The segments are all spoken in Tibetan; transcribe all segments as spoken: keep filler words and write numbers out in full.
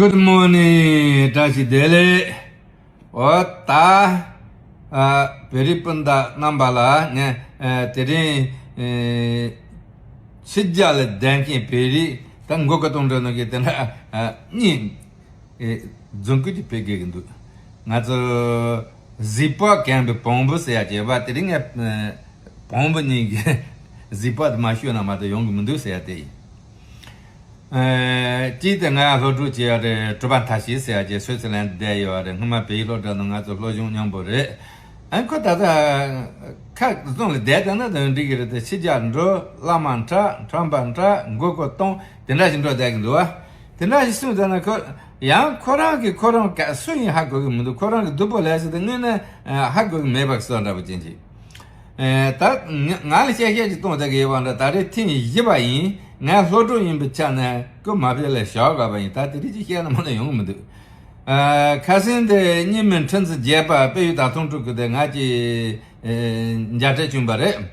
Good morning. བཀྲ་ཤིས་བདེ་ལེགས། འོ་ད། ཨ། བོད་རིགས་སྤུན་ཟླ་རྣམ་པ་ལ་ངས་ཨ་དེ་རིང་ཨ་ཕྱི་རྒྱལ་ལ་བསྡད་མཁན་བོད་རིགས་ད་མགོ་སྐོར་གཏོང་འགྲོ་ནོ་གི་དེ་འདྲ་ཨ་གཉིས་ཨ་རྫུན་རྐུན་གྱིས་ཕེབས་དགོས་ཀྱི་འདུག་ང་ཚོ་གཟིག་པ་གན་པའི་བོང་བུ་ཟེར་ཡ་བྱས་པ་དེ་རིང་ངས་ཨ་བོང་བུ་གཉིས་ཀྱི་གཟིག་པ་དེ་མ་ཤོད་ན་མ་གཏོགས་ཡོང་གི་མི་འདུག་ཟེར་ཡ་དེ་ཡིན། ཨ། གཅིག་དེ་ང་སློབ་ཕྲུག་ཅིག་ཡོད་རེད། གྲུབ་པ་མཐའ་བཞི་ཟེར་ཡ་ཅིག་སུད་སི་ལན་བསྡད་ཡོད་རེད། སྔོན་མ་བལ་ཡུལ་སློབ་གྲྭ་ནང་ང་ཚོ་སློབ་སྦྱོང་མཉམ་པོ་རེད། ཨ། ཁོ་ད་ལྟ་ཁ་བཙུམ་ལ་བསྡད་བསྡད་ན་དང་འགྲིག་གི་རེད་དེ། ཕྱི་རྒྱལ་འགྲོ། བླ་མ་འཁྲབ། ཁྲམ་པ་འཁྲབ། མགོ་སྐོར་གཏོང་། དེ་འདྲ་ཞིག་འགྲོ་བསྡད་ཀྱི་འདུག་བ། དེ་འདྲ་ཞིག་གསུངས་བསྡད་ན་ཁོ་ཡང་ཁོ་རང་གིས་ཁོ་རང་ག་སུ་ཡིན་ཧ་གོ་གི་མི་འདུག་ཁོ་རང་གི་སྡུག་པོ་ལས་ཟེར་ཏེ་དངོས་གནས་ཧ་གོ་གི་མེད་པ་གི་བཟོ་འདྲ་པོ་ཅན་ཅིག་ཨེ། ད་ང་ང་ལ་བཤད་བཤད་ཅིག་གཏོང་བསྡད་ཀྱི་ཡོད་པ་འདྲ། ད་རེས་ཐེངས་བཞི་པ་ཡིན། ང་སློབ་ཕྲུག་ཡིན་པའི་ཆ་ནས་སྐུ་མ་ཕེབས་ལ་བཞག་དགོས་པ་ཡིན། ད་དེ་རིགས་ཅིག་བཤད་ན་མ་གཏོགས་ཡོང་གི་མི་འདུག་ཨ། ཁ་སང་དེ་རྙིང་མའི་ཁྲི་འཛིན་བརྒྱད་པ་དཔལ་ཡུལ་དྭགས་ཐང་སྤྲུལ་སྐུ་དེ་ང་གཅིག་ཨེ་མཇལ་འཕྲད་བྱུང་བ་རེད།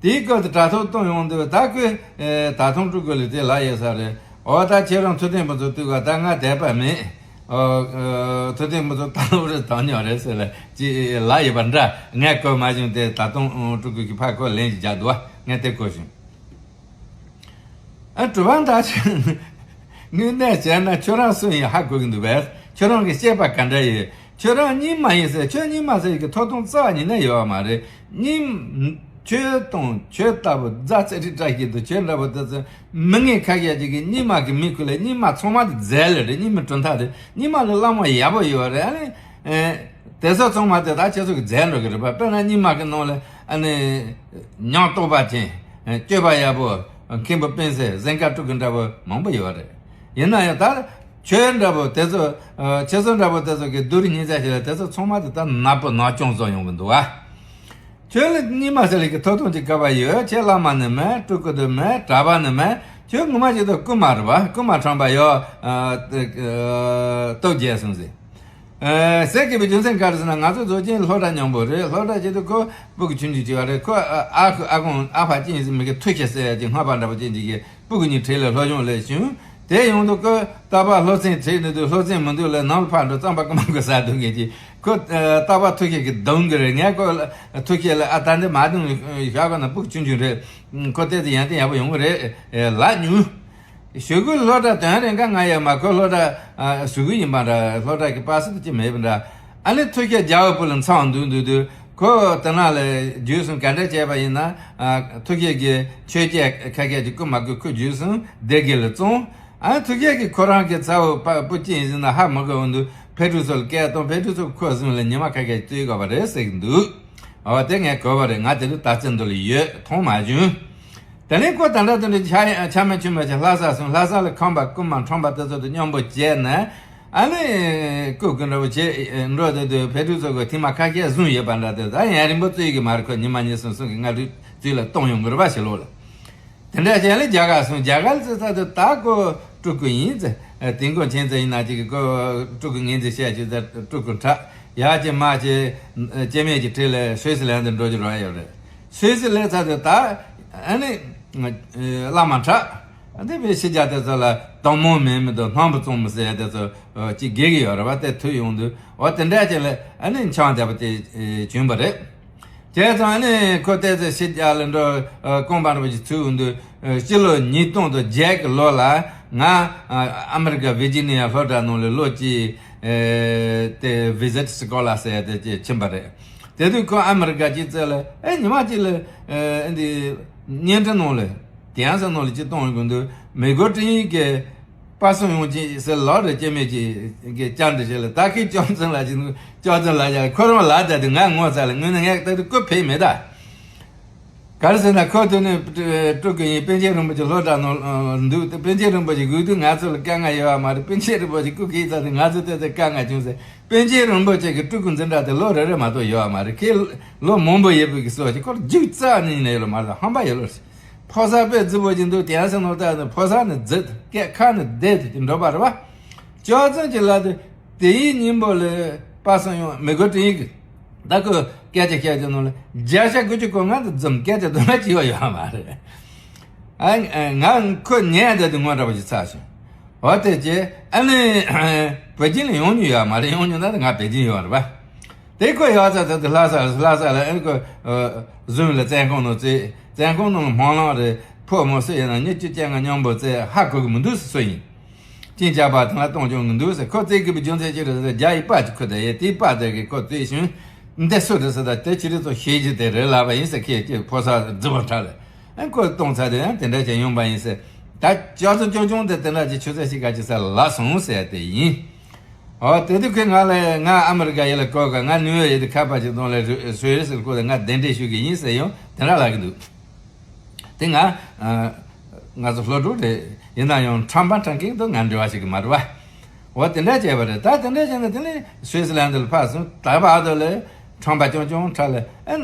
དེའི་སྐབས་དུ་དྲ་ཐོག་བཏོན་ཡོང་དུས་ད་ཁོས་ཨེ་དྭགས་ཐང་སྤྲུལ་སྐུ་ལ་དེ་ལབ་ཡོད་ས་རེད། འོ་ད་ཁྱེད་རང་ཐུབ་བསྟན་ཕུན་ཚོགས་ཐུག་ག་ད་ང་དད་པ་མེད། ཨོ། ཨོ། ཐུབ་བསྟན་ཕུན་ཚོགས་ད་ལོ་རེ་དང་ཉོ་རེད་ཟེར་ལ་ཅི་ལབ་ཡོད་པ་འདྲ། ངས་གོ་མ་བྱུང་སྟེ། ད་དུང་སྤྲུལ་སྐུ་གི་ཕར་ཁོ་ལན་ཞིག་རྒྱག་འདུག་བ། ངས་དེ་གོ་བྱུང་། ཨ། གྲུབ་པ་མཐའ་བཞི། དངོས་གནས་བྱས་ན་ཁྱོད་རང་སུ་ཡིན་ཧ་གོ་གི་འདུག་པས། ཁྱོད་རང་གི་སྐྱེས་པ་ག་འདྲ་ཡོད། ཁྱོད་རང་རྙིང་མ་ཡིན་ཟེར། ཁྱོད་རྙིང་མ་ཟེར་གི་ཐོབ་ཐང་རྩ་བ་ཉིད་ནས་ཡོད་པ་མ་རེད། རྙིང་། ཁྱོད་དང་ཁྱོད་ལྟ་བུ་རྫ་ཚ་ཁྲི་བཀྲ་ཤིས་དང་ཁྱོད་འདྲ་པོ་དེ་ཚོ་མི་ངན་ཁ་ཤས་ཅིག་གིས་རྙིང་མ་གི་མིང་ཁུར་ལ་རྙིང་མ་ཚང་མ་དེ་རྫས་ལ་རེད། རྙིང་མའི་གྲུབ་མཐའ་རེད། རྙིང་མ་ལ་བླ་མ་ཡག་པོ་ཡོད་རེད། ཨ་ནི་ཨེ་དེ་ཚོ་ཚང་མ་དེ་ད་ཁྱེད་ཚོ་གི་རྫས་འགྲོ་གི་རེད་པ། དཔེར་ན་རྙིང་མ་གི་ནང་ལ་ཨ་ནི་ཉམས་རྟོགས་པ་ཅན། སྤྱོད་པ་ཡག་པོ། མཁན་པོ་སྤེན་སེ། གཟན་དཀར་སྤྲུལ་སྐུ་འདྲ་པོ་མང་པོ་ཡོད་རེད། ཡིན་ན་ཡང་ད་ཁྱོད་འདྲ་པོ་དེ་ཚོ། ཁྱེད་ཚོ་འདྲ་པོ་དེ་ཚོ་གི་སྡུག་རུས་ཉེས་ཚད་ཞིག་ལ་དེ་ཚོ་ཚང་མ་དེ་ད་ནག་པོ་ནག་ཅུང་བཟོ་ཡོང་གི་འདུག་ཨ། ཁྱོད་ལ་རྙིང་མ་ཟེར་ལེ་གི་ཐོབ་ཐང་ཅིག་ག་པར་ཡོད། ཁྱེད་བླ་མ་ནི་མེད། སྤྲུལ་སྐུ་དེ་མེད། གྲྭ་པ་ནི་མེད། ཁྱོད་ངོ་མ་ཅིག་ད་རྐུན་མ་རེད་པ། རྐུན་མ་ཁྲམ་པ་ཡོད། ཨ། སྟོབས་རྒྱས་སོང་ཟེར། ཨ། ཟེར་གི་པའི་རྒྱུ་མཚན་ག་རེ་ཟེར་ན། ང་ཚོ་རྫོགས་ཆེན་སློབ་གྲྭ་མཉམ་པོ་རེད། སློབ་གྲྭ་ཆེད་དུ་ཁོ་སྤུ་གུ་ཆུང་ཆུང་ཅིག་ཡོད་རེད། ཁོ་ཨ་ཁོ་ཨ་ཁོང་ཨ་ཕ་ཅན་ཟེར་མི་གི་ཐུགས་ཤེས་ཟེར་ཡ་ཅིག་སྔགས་པ་འདྲ་པོ་ཅན་ཅིག་གིས་སྤུ་གུ་གཉིས་ཁྲིད་ལ་སློབ་སྦྱོང་སླེབས་བྱུང་། དེ་ཡོང་དུས་ཁོ་རྟག་པར་སློབ་ཚན་ཁྲིད་ནས་དུས་སློབ་ཚན་མི་འདུག་ལ་ནང་ལ་ཕར་འགྲོ། རྩམ་པ་རྐུན་མ་གིས་ཟ་འདུག་གི་ཅིག་ཁོ་ཨ་རྟག་པར་ཐུགས་ཤེས་ཀྱིས་རྡུང་གི་རེད། ངས་ཁོ་ལ་ཐུགས་ཤེས་ལ་ཨ་ད་འདི་མ་རྡུང་བཞག་གོ་ན། སྤུ་གུ་ཆུང་ཆུང་རེད། ཁོ་ལྟས་ཚེ་ཡོན་ཏན་ཡག་པོ་ཡོང་གི་རེད་ལབ་མྱོང་། གཞུག་གུ་སློབ་གྲྭ་དོན་རེ་འགའ་ང་ཡོད་མ། ཁོ་སློབ་གྲྭ་ཨ་གཞུག་གུ་ཡིན་པ་འདྲ། སློབ་གྲྭ་གི་པ་སེ་དེ་ཅི་མེད་པ་འདྲ། ཨ་ནི་ཐུགས་ཤེས་རྒྱ་བོད་པོ་ལ་མཚང་འདུག་འདུག་དུས་ཁོ་དེ་ན་ལ་རྒྱུགས་སོང་། ག་འདྲ་བྱས་པ་ཡིན་ན། ཨ་ཐུགས་ཤེས་ཀྱི་ཆོས་སྐད་ཁ་སྐད་ཅིག་རྐུན་མ་གིས་ཁོ་རྒྱུགས་སོང་། སྡེ་དགེ་ལ་བཙོང་། ཨ་ཐུགས་ཤེས་ཀྱིས་ཁོ་རང་གི་ཚ་བོ་པ་སྤུ་ཅན་ཡིན་ཟེར་ན་ཧ་མ་གོ་བ་འདུག་ཕེབས་སྒྲུབ་ཚོ་ལ་སྐད་གཏོང་། ཕེབས་སྒྲུབ་ཚོ་ཁོ་བཟུང་ལ་ཉི་མ་ཁ་སྐད་རྩོད་དགོས་པ་རེད་ཟེར་གི་འདུག་འོ་དེ་ངས་གོ་བ་རེད། ང་དེ་དུས་དར་རྩེ་མདོ་ལ་ཡོད། མཐོང་མ་བྱུང་། དེ་ནས་ཁོ་ད་ལྟ་དེ་འདྲ་ཆ་ཆ་མེད་ཆུ་མེད་ཅིག་ལྷ་ས་སོང་། ལྷ་ས་ལ་ཁང་པ་རྐུན་མ་ཁྲམ་པ་དེ་ཚོ་དང་མཉམ་པོ་བྱས་ནས། ཨ་ནི་སྐུ་སྐུ་འདྲ་པོ་བྱས་འགྲོ་དེ་དུས་ཕེབས་སྒྲུབ་ཚོ་གི་ཐེངས་མ་ཁ་ཤས་བཟུང་ཡོད་པ་འདྲ། དེ་ད་ཡང་རིང་པོ་རྩོད་ཀྱི་མ་རེད། ཁོ་ཉི་མ་གཉིས་གསུམ་གསུམ་གྱི་སྔ་དྲོའི་རྩོད་ལ་གཏོང་ཡོང་གི་རེད་པ། ཕྱི་ལོགས་ལ། དེ་འདྲ་བྱས་ལ་རྒྱ་གར་སོང་། རྒྱ་གར་ལ་ཚེ་ཚ་དུ་ད་ཁོ་སྤྲུལ་སྐུ་ཡིན་ཟེར། དེ་འགོ་ཆེན་ཚེ་ཡིན་ན་ཅིག་གི་ཁོ་སྤྲུལ་སྐུ་ངོས་འཛིན་བྱས་ཅིག་ཟེར། སྤྲུལ་སྐུ་འཁྲབ། ཡག་ཅིག་མ་ཅིག་སྐྱེ་དམན་གྱི་ཁྲིད་ལ་སུད་སི་ལན་དུ་འགྲོ་རྒྱུ་རོགས་ཡོད་རེད། སུད་སི་ལན་ཚ་དུ་ད་ཨ་ནི་བླ་མ་འཁྲབ། འདི་པའི་ཕྱི་རྒྱལ་དེ་ཚོ་ལ་དང་མོ་མེད་མི་དང་སྣང་བུ་བཙོང་མི་ཟེར་ཡ་དེ་ཚོ་ཅིག་དགོས་ཀྱི་ཡོད་རེད་པ། དེ་ཐུག་ཡོང་དུས་འོ་དེ་འདྲ་ཅིག་ལ་ཨ་ནི་འཆང་བསྡད་པ་དེ་བྱུང་བ་རེད། བྱས་ཙང་ནི་ཁོ་ལྟས་ཚེ་ཕྱི་རྒྱལ་ལ་འགྲོ། ཨ་རྐང་པ་འདྲ་པོ་ཅིག་ཚུད་འོང་དུས། ཨ་སྤྱི་ལོ་ཉིས་སྟོང་དང་བརྒྱད་ཀྱི་ལོ་ལ་ང་ཨ་ཨ་མི་རི་ཀ་ཝི་ཇི་ནི་ཡ་སློབ་གྲྭ་ནང་ལ་ལོ་གཅིག་ཨེ་དེ་visit scholar ཟེར་ཡ་དེ་ཅིག་ཕྱིན་པ་རེད། དེ་དུས་ཁོ་ཨ་མི་རི་ཀ་སྤྱི་ཚོགས་ལ་ཨེ་ཉི་མ་གཅིག་ལ་ཨེ་འདི་བརྙན་འཕྲིན་ནང་ལ་དེ་ཡང་ས་ནང་ལ་ཅིག་གཏོང་དགོས་འདུག་མི་གོ་ཀྲིན་གྱི་པ་སངས་ཡོང་ཅིག་ཟེར་ལབ་རེད། སྐྱེ་དམན་ཅིག་གིས་བཅར་འདྲི་བྱས་ལ། ད་ཁོས་ཅོག་ཙེ་ལ་ཅིག་ཅོག་ཙེ་ལ་ཡ་ཁོ་རང་ལ་ད་དུང་ང་ངོ་ཚ་ལ། དངོས་གནས་ངས་ད་དུང་སྐུ་ཕེབས་མེད་ད། ག་རེ་ཟེར་ན་ཁོ་དེ་ནས་སྤྲུལ་སྐུ་ཡིན། པཎ་ཆེན་རིན་པོ་ཆེ་སློབ་གྲྭ་ནང་འདུག་དེ་པཎ་ཆེན་རིན་པོ་ཆེ་སྒུག་དུས་ང་ཚོ་ལ་དཀའ་ངལ་ཡོད་པ་མ་རེད། པཎ་ཆེན་རིན་པོ་ཆེ་སྐུ་སྐྱེས་ཚར་དུས་ང་ཚོ་དེ་ཚོ་དཀའ་ངལ་བྱུང་ཟེར། པཎ་ཆེན་རིན་པོ་ཆེ་གི་སྤྲུལ་སྐུ་འཛིན་གྲྭ་དེ་ལོ་རེ་རེ་མ་གཏོགས་ཡོད་པ་མ་རེད། ཁོས་ལོ་མང་པོ་ཡོད་པའི་གི་སྲོལ་ཞིག་ཁོར་རྒྱུགས་རྩ་ནས་ཡིན་ན་ཡོད་ལ་མ་རེད། ཧམ་པ་ཡོད་ལ། ཕོ་གསར་དཔེ་རྫི་བོ་ཅིག་འདུག་དེ་ཡང་སེམས་ནོར་ལྟ་ནས་ཕོ་གསར་ནི་རྫི་སྐད་ཁ་ནས་བདེ་དུ་ཅིག་འགྲོ་བ་རེད་བ། ཅོག་ཙེ་ཅིག་ལ་དུ་དེ་ཡི་སྙིང་པོ་ལ་པ་སངས་ཡོང་མི་གོ་ཀྲིན་གྱིས། ད་ཁོས་སྐད་ཆ་བཤད་ཀྱི་ནང་ལ་བརྒྱ་ཆ་དགུ་བཅུ་གོ་ལྔ་དེ་རྫུན། སྐད་ཆ་དུ་མ་ཅི་ཡོད་ཡོད་མ་རེད། ཨ་ང་ཁོ་ཉན་བསྡད་དུས་ངོ་འདྲ་པོ་ཞིག་ཚ་བྱུང་། འོ་དེ་ཅི་ཨ་ནི་བོད་ཁྱིམ་ལ་ཡོང་མྱོང་ཡོད་མ་རེད། ཡོང་མྱོང་ན་ང་བོད་ཁྱིམ་ཡོད་རེད་པ། དེ་ཁོ་ཡག་ཚ་ཚ་དེ་ལྷ་ས་ལྷ་ས་ལ་ཨ་ནི་ཁོ་ཟུན་ལ་བཙན་ཁང་ནང་བཙལ། བཙན་ཁང་ནང་ལ་སྨོན་ལམ་རེད། ཕོ་མོ་སུ་ཡིན་ན་ཉི་ཤུ་རྩ་ལྔ་མཉམ་པོ་བཙལ། ཧ་གོ་གི་མི་འདུག་ཟེར། སུ་ཡིན། གཅིན་སྐྱག་པ་དང་ལ་གཏོང་སྐྱོང་གི་འདུག་ཟེར། ཁོ་བཙལ་གི་བའི་རྒྱུ་མཚན་ཅི་རེད་ཟེར། རྒྱ་ཡི་པ་ཅིག་ཁུར་ད་ཡེ། དེའི་པ་དེ་གིས་ཁོ་བཙལ་བྱུང་། འདི་སུ་རེད་ཟེར། ད་དེ་ཕྱི་རིགས་ཚོ་ཤེས་ཀྱི་དེ་རེད་ལབ་པ་ཡིན་ཟེར། ཁྱེད་ཀྱི་ཕོ་གསར་རྫི་བ་འདྲ་ལ་ཨ་ཁོ་གཏོང་ཚར་དེ་ཡང་དེ་འདྲ་བྱས་ཡོང་པ་ཡིན་ཟེར། ད་སྐྱག་རྫུན་ཆུང་ཆུང་དེ་དེ་འདྲ་ཅིག་ཆུ་ཚོད་ཕྱེད་ཀ་ཅིག་ས་ལ་ལབ་སོང་ཟེར་དེ་ཡིན། འོ་དེ་དུས་ཁོས་ང་ལ་ང་ཨ་མི་རི་ཀ་ཡིན་ལ་གོ་ག་ང་ནིའུ་ཡོག་ཡིན་དུས་ཁ་པར་ཅིག་བཏང་ལ་སུ་རེད་ཟེར། ཁོ་ལ་ང་གདན་འདྲེན་ཞུ་གི་ཡིན་ཟེར་ཡང་དེ་འདྲ་ལབ་གི་འདུག། དེ་ང་ང་ཚོ་སློབ་ཕྲུག་རེད། ཡིན་ན་ཡང་ཁྲམ་པ་ཁྲམ་མཁན་དང་ང་འབྲེལ་བ་ཞིག་གི་མ་རེད་བ། འོ་དེ་འདྲ་བྱས་པ་རེད། ད་དེ་འདྲ་བྱས་ན་དེ་ནས་སུའི་སི་ལན་ཌི་ལ་ཕར་སོང་། ད་བར་དུ་ལ་ཁྲམ་པ་ཆུང་ཆུང་ཁྲ་ལ་ཨ་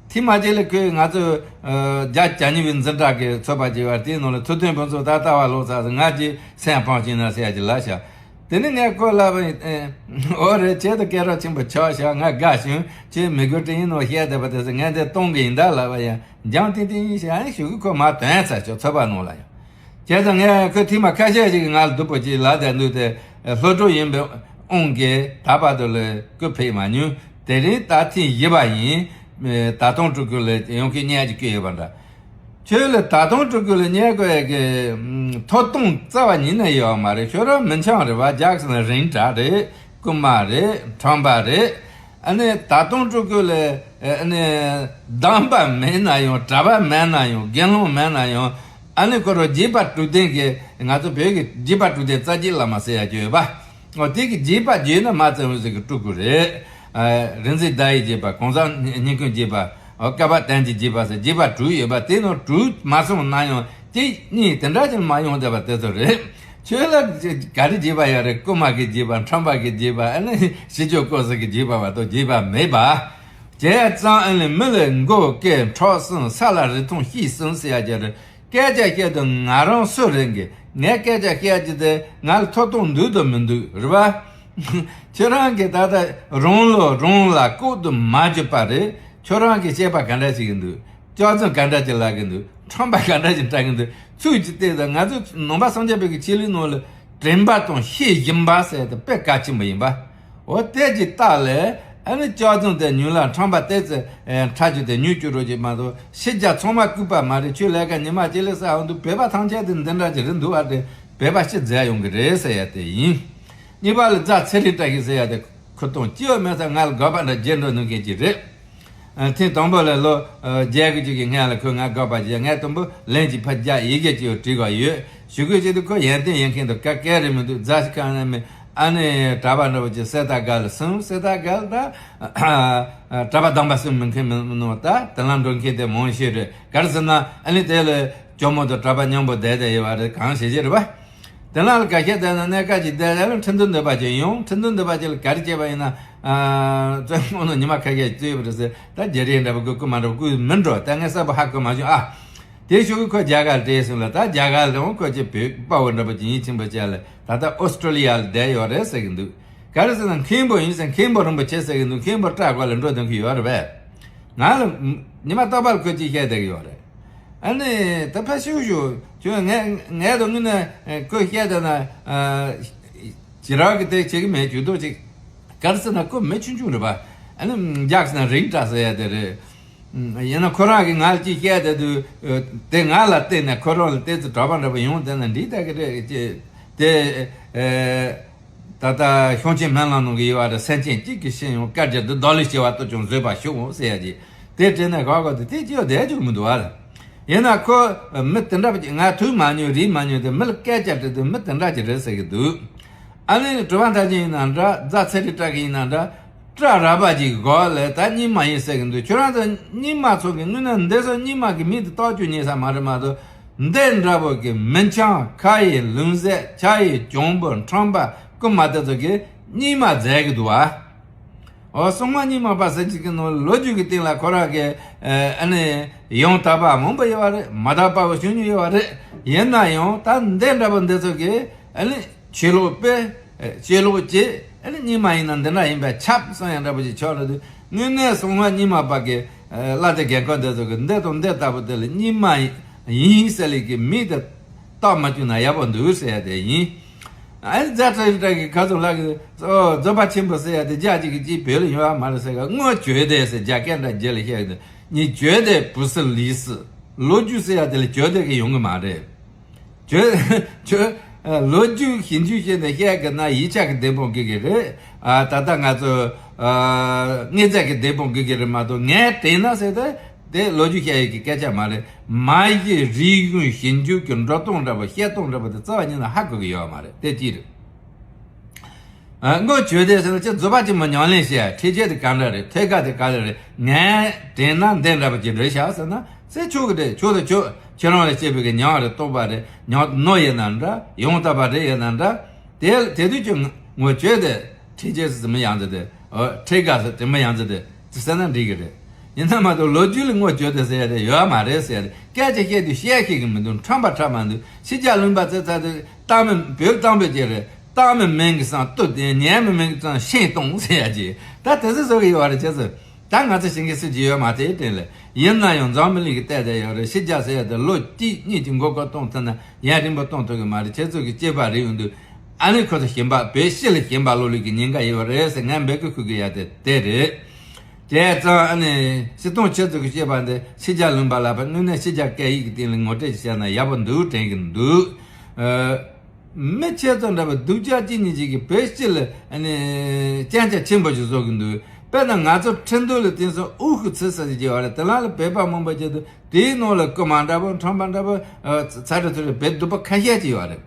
ཐི་མ་ཅེ་ལ་ཁོས་ང་ཚོ་རྒྱ་གྱ་ཉི་བའི་འཛིན་གྲྭ་གི་ཚོགས་པ་བྱས་པ་དེའི་ནང་ལ་ཐུབ་བསྟན་ཕུན་ཚོགས་ད་ལྟ་བ་ལོག་ཚར་ཟེར། ང་ཅི་སེམས་ཕམ་ཅིག་ན་ཟེར་ཡ་ཅིག་ལབ་ཤག། དེ་ནས་ངས་ཁོ་ལབ་པ་ཡིན། ཨོ་རེད། ཁྱེད་དུ་སྐད་གྲགས་ཆེན་པོ་ཆགས་ཤག། ང་དགའ་བྱུང་། ཁྱེད་མི་དགོས་དྲིན་ཡིན་ནོ་བཤད་བསྡད་པ་དེ་ཚོ་ངས་འདི་གཏོང་གི་ཡིན་ད་ལབ་པ་ཡང་འཇང་ཏིང་ཏིང་ཡིན་ཤག། ཨ་ནི་ཞུ་གི་ཁོ་མ་དོན་ཚར་ཆོག་ཚོད་པ་ནང་ལ་ཡང་། བྱས་ཙང་ངས་ཁོ་ཐེངས་མ་ཁ་ཤས་ཤིག་གིས་ང་ལ་སྡུག་པོ་ཅིག་ལབ་བསྡད་འདུག་སྟེ། སློབ་ཕྲུག་ཡིན་པའི་དབང་གིས་ད་བར་དུ་ལ་སྐུ་ཕེབས་མ་མྱོང་། དེ་རིང་ད་ཐེངས་བཞི་པ་ཡིན། ད་དུང་སྤྲུལ་སྐུ་ལ་ཡོང་གི་བརྙན་ཅིག་བསྐྱོན་ཡོད་པ་འདྲ། ཁྱོད་ལ་ད་དུང་སྤྲུལ་སྐུ་ལ་བརྙན་བསྐྱོན་ཡག་གི་ཐོབ་ཐང་རྩ་བ་ཉིད་ནས་ཡོད་མ་རེད། ཁྱོད་རང་མི་འཆང་རེད་བ། རྒྱག་ཟིན་རིང་དྲགས་རེད། རྐུན་མ་རེད། ཁྲམ་པ་རེད། ཨ་ནི་ད་དུང་སྤྲུལ་སྐུ་ལ་ཨ་ནི་སྡོམ་པ་མེད་ན་ཡང་གྲྭ་པ་མེད་ན་ཡང་དགེ་སློང་མེད་ན་ཡང་ཨ་ནི་ཁོ་རང་རྗེས་དཔག་གྲུབ་བདེན་གྱི་ང་ཚོ་བོད་ཀྱི་རྗེས་དཔག་གྲུབ་བདེན་རྩ་རྒྱུད་བླ་མ་ཟེར་ཡག་ཅིག་ཡོད་པ། འོ་དེ་གི་རྗེས་དཔག་བརྗོད་ན་མ་བཙན་བོ་ཟེར་གི་སྤྲུལ་སྐུ་རེད། ཨ་རིག་འཛིན་ཟླ་བའི་རྗེས་དཔག། གོང་ས་སྙིང་ཁོང་རྗེས་དཔག། འོ་བསྐལ་པ་བསྟན་འཛིན་རྗེས་དཔག་ཟེར་རྗེས་དཔག་དྲུག་ཡོད་པ། དེ་ནང་དྲུག་མ་སོང་ན་ཡང་གཅིག་གཉིས་དེ་འདྲ་ཅིག་མ་ཡོང་བསྡད་པ་དེ་ཚོ་རེད། ཁྱོད་ལ་ག་རེ་རྗེས་དཔག་ཡོད་རེད། རྐུན་མ་གི་རྗེས་དཔག། ཁྲམ་པ་གི་རྗེས་དཔག། ཨ་ནི་ཕྱི་ཕྱོགས་སྐོར་ཟེར་གི་རྗེས་དཔག་བར་དུ་རྗེས་དཔག་མེད་པ། བྱས་ཙང་ཨ་ནི་མི་ལ་མགོ་སྐེ་ཕྲག་གསུམ་ས་ལ་རི་ཐང་གཤིས་གསུམ་ཟེར་ཡག་ཅིག་རེད། སྐད་ཆ་བཤད་དུས་ང་རང་སུ་རེད་གི། ངས་སྐད་ཆ་བཤད་རྒྱུ་དེ་ང་ལ་ཐོབ་ཐང་འདུག་དང་མི་འདུག་རེད་པ། ཁྱེད་རང་གིས་ད་ལྟ་རང་ལུགས་རང་ལ་ལྐོག་ཏུ་མ་གྱུར་པ་རེད། ཁྱོད་རང་གི་བཤད་པ་ག་འདྲ་ཞིག་གི་འདུག། སྐྱག་རྫུན་ག་འདྲ་ཞིག་ལབ་གི་འདུག། ཁྲམ་པ་ག་འདྲ་ཞིག་འཁྲབ་གི་འདུག། ཚུལ་གྱིས་བལྟས་དང་ང་ཚོ་ནང་པ་སངས་རྒྱས་པའི་གི་ཆོས་ལུགས་ནང་ལ་དྲན་པ་དང་ཤེས་བཞིན་པ་ཟེར་དེ་དཔེ་གལ་ཆེན་པོ་ཡིན་པ། འོ་དེ་ཅིག་བལྟ་ལས་ཨ་ནི་སྐྱག་རྫུན་དེ་ཉུལ་ལ་ཁྲམ་པ་དེ་ཚོ་ཨེ་འཁྲབ་རྒྱུ་དེ་ཉུལ་བཅུག་རོགས་ཅིག་མ་གཏོགས་ཕྱི་རྒྱལ་ཚང་མ་ལྐུགས་པ་མ་རེད། ཁྱོད་ལས་ཀ་ཉི་མ་གཅིག་ལས་བསགས་འོང་དུས་བོད་པ་ཐམས་ཅད་དེ་འདི་འདྲ་ཅིག་རེད་འདུག་བ། དེ་བོད་པ་ཕྱི་འཛེགས་ཡོང་གི་རེད་ཟེར་ཡ་དེ་ཡིན། གཉིས་པ་ལ་རྫ་ཚེ་རིང་བཀྲ་ཤིས་ཟེར་ཡ་དེ་ཁུ་སྟོང་སྐྱེ་བ་མེད་ས་ང་ལ་དགག་པ་འདྲ་བརྗེད་འགྲོ་ནུས་མཁན་ཅིག་རེད། ཨ་ཐེངས་དང་པོ་ལ་ལོ་ཨ་བརྒྱད་དགུ་ཅིག་གི་སྔོན་ལ་ཁོས་ང་དགག་པ་བྱས། ངས་དང་པོ་ལན་གཅིག་ཕར་རྒྱག་ཡི་གེ་གཅིག་བྲིས་དགོས་ཡོད། ཞུ་སྐུལ་བྱེད་དུས་ཁོ་ཡོན་ཏན་ཡོད་མཁན་དང་ག་གེ་རེད་མི་འདུག། རྫ་ཞིག་གང་ནས་མེད། ཨ་ནི་གྲྭ་པ་འདྲ་བོ་ཅིག་གསེར་རྟ་སྒར་ལ་སོང་། གསེར་རྟ་སྒར་ད་གྲྭ་པ་དམ་པ་སུ་མིན་མཁན་མིན་ནོ། ད་དེ་ལ་འགྲོ་མཁན་དེ་མང་ཤོས་རེད། ག་རེ་ཟེར་ན་ཨ་ནི་དེ་ལ་ཇོ་མོ་དང་གྲྭ་པ་མཉམ་པོ་བསྡད་བསྡད་ཡོད་པ་རེད། གང་བྱེད་ཀྱི་རེད་པ། དེ་ལ་ལ་ག་ཤེད་དེ་ན་གནས་ཀ་ཅིག་བསྡད་ལ་ཁྲིན་ཏུ་འདོད་པ་ཅིག་ཡོང་། ཁྲིན་ཏུ་འདོད་པ་ཅིག་ལ་ག་རེ་བྱས་པ་ཡིན་ན། ཨ་བཙོན་ཁང་ནང་ཉི་མ་ཁ་ཤས་བཙུད་པ་རེད་ཟེར། ད་བརྗེ་རེས་འདྲ་པོ་དགོས་ཀྱི་མ་འདྲ་པོ་དགོས་མི་འགྲོ། ད་ངས་གསལ་པོ་ཧ་གོ་མ་བྱུང་ཨ། དེ་ཞུ་གི་ཁོ་རྒྱ་གར་བྲོས་སོང་ལ། ད་རྒྱ་གར་ལ་འོང་ཁོ་ཅིག་བོད་དཔའ་བོ་འདྲ་པོ་ཅིག་ཡིད་ཆེན་པོ་བྱས་ལ་ད་ལྟ་ཨོ་སི་ཀྲོ་ལི་ཡ་ལ་བསྡད་ཡོད་རེད་ཟེར་གི་འདུག། ག་རེ་ཟེར་ན་མཁན་པོ་ཡིན་ཟེར། མཁན་པོ་རིན་པོ་ཆེ་ཟེར་གི་འདུག། མཁན་པོ་སྐྲག་དགོས་ལ་འགྲོ་དོན་གི་ཡོད་རེད་པས། ང་ལ་ཉི་མ་རྟག་པར་ཁོ་ཅིག་བཤད་བསྡད་གི་ཡོད་རེད། ཨ་ནི་ད་ཕ་ཤིའུ་ཤིའུ་ཁྱོད་ངས་ངས་དང་དངོས་གནས་ཁོས་བཤད་བསྡད་ན་ཨ་ཇི་རག་གི་དེ་བྱེད་གི་མེད། ཇུས་གཏོགས་ཅིག་ག་རེ་ཟེར་ན་ཁོ་མི་ཆུང་ཆུང་རེད་པ། ཨ་ནི་རྒྱག་ཟེར་ན་རིང་དྲགས་ཟེར་ཡ་དེ་རེད། ཡིན་ན་ཁོ་རང་གིས་ང་ལ་ཅིག་བཤད་བསྡད་དུས་དེ་ང་ལ་བལྟས་ནས་ཁོ་རང་ལ་བལྟས་ཚེ་གྲྭ་པ་འདྲ་པོ་ཡོང་བསྡད་ན་འགྲིག་ད་གི་རེད་ཅེས་དེ་ཨེ། ད་ལྟ་ཤོང་ཆེན་སྨོན་ལམ་ནང་གི་ཡོད་པ་རེད། སེམས་ཅན་གཅིག་གིས་ཤེས་ཡོང་། བཀའ་རྒྱ་འདི་བདག་ལས་སྐྱེ་བ་ལྟོ་ཅུང་བཟོད་པ་ཤོག་འོང་ཟེར་ཡ་ཅིག། དེ་དྲན་ནས་ག་ག་དེ་དེ་སྐྱེ་བ་བསྡད་རྒྱུ་མི་འདུག་བ་རེད། ཡིན་ན་ཁོ་མི་དེ་འདྲ་ཅིག་ང་ཐུག་མ་མྱོང་རིག་མ་མྱོང་དེ་མི་ལ་སྐད་ཆ་དྲིས་དུས་མི་དེ་འདྲ་ཅིག་རེད་ཟེར་གི་འདུག། ཨ་ནི་གྲུབ་པ་མཐའ་ཅན་ཡིན་ན་འདྲ། རྫ་ཚེ་རིང་བཀྲ་ཤིས་ཡིན་ན་འདྲ། སྐྲ་རལ་པ་ཅིག་གོ་ལས་ད་རྙིང་མ་ཡིན་ཟེར་གི་འདུག། ཁྱོད་རང་ཚོ་རྙིང་མ་ཚོ་གི་དངོས་གནས་འདི་ཚོ་རྙིང་མ་གི་མིང་དེ་བཏགས་རྒྱུ་ཉེ་ས་མ་རེད་མ་གཏོགས། འདི་འདྲ་པོ་གི་མི་འཆང་ཁ་ཡི་ལུང་ཟད་ཆ་ཡི་གྱོང་པོ་ཁྲམ་པ་རྐུན་མ་དེ་ཚོ་གི་རྙིང་མ་མཛད་གི་འདུག་ཨ། འོ་སྲུང་མ་རྙིང་མ་པ་ཟེར་གྱི་གི་ནང་ལོ་རྒྱུས་ཀྱི་སྟེང་ལ་ཁོ་རང་གི་ཨ་ནི་ཡང་དག་པ་མང་པོ་ཡོད་པ་རེད། མ་དག་པ་བོ་ཆུང་ཆུང་ཡོད་པ་རེད། ཡིན་ན་ཡང་ད་འདི་འདྲ་པོ་འདི་ཚོ་གི་ཨ་ནི་ཆོས་ལུགས་པས་ཆོས་ལུགས་ཀྱིས་ཨ་ནི་རྙིང་མ་ཡིན་ན་འདི་འདྲ་ཡིན་པས་ཁྱབ་གསུང་ཡ་འདྲ་པོ་ཞིག་ཆགས་འགྲོ་དུས། དངོས་གནས་སྲུང་མ་རྙིང་མ་པ་གི་བླ་སྡེ་རྒན་ཁོག་འདི་ཚོ་གི་འདི་དང་འདི་ལྟ་བུ་དེ་ལ་རྙིང་མ་ཡིན་ཟེར་ལས་ཀྱི་མིང་དེ་བཏགས་མ་བཅུག་ན་ཡག་པོ་འདུག་ཟེར་ཡ་དེ་ཡིན། ཨ་ནི་རྫ་ཚ་རི་བཀྲ་གི་ཁ་ཚོ་ལགས་ཀྱི་རྫོགས་པ་ཆེན་པོ་ཟེར་ཡ་དེ་རྒྱ་གཅིག་གི་གཅིག་བོད་ལ་ཡོད་པ་མ་རེད་ཟེར་ག་དངོས་བརྗོད་དེ་ཟེར་རྒྱ་སྐད་འདྲ་རྒྱལ་ལ་བཤད་གི་འདུག་ཉིད་བརྗོད་དེ་བུ་སི་ལི་སི་ལོ་རྒྱུས་ཟེར་ཡ་དེ་ལ་བརྗོད་དེ་གི་ཡོང་གི་མ་རེད། བརྗོད་བརྗོད་ལོ་རྒྱུས་ཞིབ་འཇུག་བྱས་ནས་བཤད་གི་ན་ཡིག་ཆ་གི་བདེ་པོ་དགོས་གི་རེད། ཨ་ད་ལྟ་ང་ཚོ་ཨ་དངོས་རྫས་ཀྱི་བདེ་པོ་དགོས་གི་རེད་མ་གཏོགས་ངས་དྲན་ན་ཟེར་ཏེ། དེ་ལོ་རྒྱུས་བཤད་ཡས་ཀྱི་སྐད་ཆ་མ་རེད། མ་གཞི་རིག་གཞུང་ཞིབ་འཇུག་གི་འགྲོ་སྟངས་འདྲ་པོ་བཤད་སྟངས་འདྲ་པོ་དེ་རྩ་བ་ཉིད་ནས་ཧ་གོ་གི་ཡོད་མ་རེད། དེ་གཅིག་རེད། ཨ་དངོས་བརྗོད་དེ་ཟེར་ན་ཁྱེད་རྫོགས་པ་ཆེན་པོ་ཉམས་ལེན་བྱས་ཁྲིད་བྱས་དེ་ག་འདྲ་རེད། ཐད་ཀ་དེ་ག་ལ་རེད། ངས་དྲན་ན་འདི་འདྲ་པོ་ཅིག་རེད་ཤག་ཟེར་ན་ཟེར་ཆོག་གི་རེད། ཆོག་དང་ཆོག་ཁྱེད་རང་ལ་བཤད་པའི་གི་ཉམས་རེད། རྟོགས་པ་རེད། ཉམས་ནོར་ཡིན་ན་འདྲ། ཡོང་ཐབས་པ་རེད་ཡིན་ན་འདྲ། དེ་དེ་དུས་ཀྱི་དངོས་བརྗོད་དེ་ཁྲིད་བྱས་ཟེར་མི་ཡང་ཟེར་དེ། ཨོ་ཁྲིད་དགའ་ཟེར་དེ་མི་ཡང་ཟེར་དེ། དེ་ཟེར་ན་འགྲིག་གི་རེད། ཡིན་ན་མ་གཏོགས་ལོ་རྒྱུས་ལ་དངོས་བརྗོད་དེ་ཟེར་ཡ་དེ་ཡོད་མ་རེད་ཟེར་ཡ་དེ། སྐད་ཆ་བཤད་དུས་བཤད་ཤེས་གི་མི་འདུག་ཁྲམ་པ་ཁྲམ་མ་འདུག་ཕྱི་རྒྱལ་ལུང་པ་ཙེ་ཚ་དེ་གཏམ་མི་བོད་གཏམ་པའི་སྐད་རེད། གཏམ་མི་མིང་གི་སང་བཏུབ་སྟེ་ཉན་མི་མིང་གི་སང་ཤིང་གཏོང་ཟེར་ཡ་ཅིག་ད་དེ་ཚོ་བཟོ་གི་ཡོད་རེད། ཁྱེད་ཚོ་ད་ང་ཚོ་ཞིང་གི་སྲིད་ཇུས་ཡོད་མ་རེད་དྲན་ལེ། ཡིན་ན་ཡང་འཛམ་བུ་གླིང་གི་ལྟས་དེ་ཡོད་རེད། ཕྱི་རྒྱལ་ཟེར་ཡ་དེ་ལོ་གཅིག་གཉིས་ཀྱི་མགོ་སྐོར་གཏོང་ཐུབ་ན་ཡུན་རིང་པོ་གཏོང་ཐུབ་གི་མ་རེད། ཁྱེད་ཚོ་གི་སྐྱེས་པ་རེ་ཡོང་དུས། ཨ་ནི་ཁོ་ཚོ་ཞེན་པ་བོད་སྤྱི་ལ་ཞེན་པ་ལོག་ལུགས་ཀྱི་ཉེན་ཁ་ཡོད་རེད་ཟེར་ངས་འབོད་སྐུལ་ཞུ་གི་ཡ་དེ་དེ་རེད། བྱས་ཙང་ཨ་ནི་སྤྱིར་བཏང་ཁྱེད་ཚོ་གི་བཤད་པ་འདི་ཕྱི་རྒྱལ་ལུང་པ་ལ་ཕར་དངོས་གནས་ཕྱི་རྒྱལ་སྐད་ཡིག་གི་སྟེང་ལ་ངོ་སྤྲོད་ཅིག་བྱས་ན་ཡག་པོ་འདུག་དྲན་གི་འདུག་ཨ། མི་ཁྱེད་ཚོ་འདྲ་པོ་སྡུག་ཅག་གཅིག་གཉིས་ཅིག་གིས་བོད་སྤྱི་ལ་ཨ་ནི་སྐྱོན་ཆ་ཆེན་པོ་ཞིག་བཟོ་གི་འདུག་དཔེར་ན་ང་ཚོ་ཁྲིན་ཏུའུ་ལ་དེང་སང་དབུ་ཁུག་ཚི་ཟེར་ཞིག་ཡོད་རེད། དེ་ལ་ལ་བོད་པ་མང་པོ་ཁྱེད་ཚོ་དེའི་ནང་ལ་རྐུ་མ་འདྲ་པོ་ཁྲམ་པ་འདྲ་པོ་ཚ་དྲོད་ཚ་དྲོད་བོད་སྡུག་པ་ཁ་ཤས་ཅིག་ཡོད་རེད།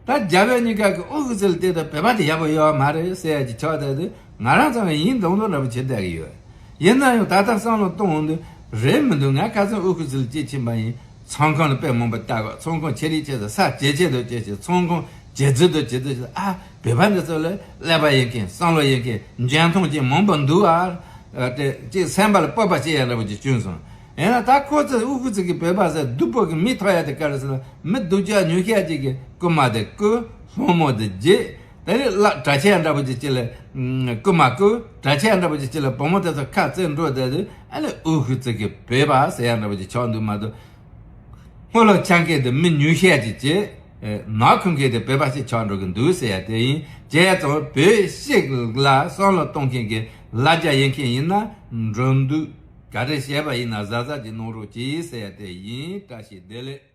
ད་རྒྱ་བོད་གཉིས་ཀ་གི་དབུ་ཁུག་ཚི་ལ་བལྟས་ད་བོད་པ་དེ་ཡག་པོ་ཡོད་མ་རེད་ཟེར་ཡ་ཅིག་ཆགས་བསྡད་དུས་ང་རང་ཚང་གི་ཡིན་མདོག་མདོག་འདྲ་པོ་བྱེད་བསྡད་ཀྱི་ཡོད། ཡིན་ན་ཡང་ད་ལྟ་བསམ་བློ་གཏོང་འོང་དུས་རེད་མི་འདུག་ང་ཁ་སང་དབུ་ཁུག་ཚི་ལ་སྐྱེས་ཕྱིན་པ་ཡིན། ཚོང་ཁང་ལ་དཔེ་མང་པོ་བལྟ་གོ་ཚོང་ཁང་ཆེ་རིགས་ཆེ་ས་ས་ཇེ་ཆེ་དང་ཇེ་ཆེ། ཚོང་ཁང་ཇེ་རྫི་དང་ཇེ་རྫི་ཆེ། ཨ་བོད་པ་འདི་ཚོ་ལ་ཀླད་པ་ཡོད་མཁན་བསམ་བློ་ཡོད་མཁན་འཇོན་ཐང་ཅན་མང་པོ་འདུག་ཨ། དེ་ཅིག་སེམས་པ་ལ་སྤོབས་པ་སྐྱེ་ཡ་འདྲ་པོ་ཅིག་བྱུང་སོང་། ཡིན་ན་ད་ཁོ་ཚོས་དབུ་ཁུག་ཚི་གི་བོད་པ་ཟེར་སྡུག་པོ་གི་མིང་ཐོགས་ཡ་དེ་ག་རེ་ཟེར་ན་མི་སྡུག་ཅག་ཉུང་ཤས་ཅིག་གིས་རྐུ་མ་དེ་རྐུ་ལྷུང་མོ་དེ་བརྗེད། དེ་ནས་བརླག་གྲྭ་ཆས་འདྲ་པོ་ཅིག་ཅིག་ལ་རྐུ་མ་རྐུ། གྲྭ་ཆས་འདྲ་པོ་ཅིག་ཅིག་ལ་བུ་མོ་དེ་ཚོ་ཁ་རྩེ་འགྲོ་བསྡད་དུས་ཨ་ནི་དབུ་ཁུག་ཚི་གི་བོད་པ་ཟེར་ཡ་འདྲ་པོ་ཅིག་ཆགས་འདུག་མ་གཏོགས། སྔོ་ལོག་ཆགས་མཁན་དེ་མི་ཉུང་ཤས་ཅིག་བྱས། ནག་ཁུང་མཁན་དེ་བོད་པ་ཞིག་ཆགས་འགྲོ་གི་འདུག་ཟེར་ཡ་དེ་ཡིན། བྱས་ཙང་བོད་ཞིག་ལ་བསམ་བློ་གཏོང་མཁན་གྱི་ལ་རྒྱ་ཡིན་མཁན་ཡིན་ན་འགྲོ་འདུག་ག་རེ་བཤད་པ་ཡིན་ན་གཟབ་གཟབ་ཅིག་གནང་རོགས་གྱིས་ཟེར་ཡ་དེ་ཡིན། བཀྲ་ཤིས་བདེ་ལེགས།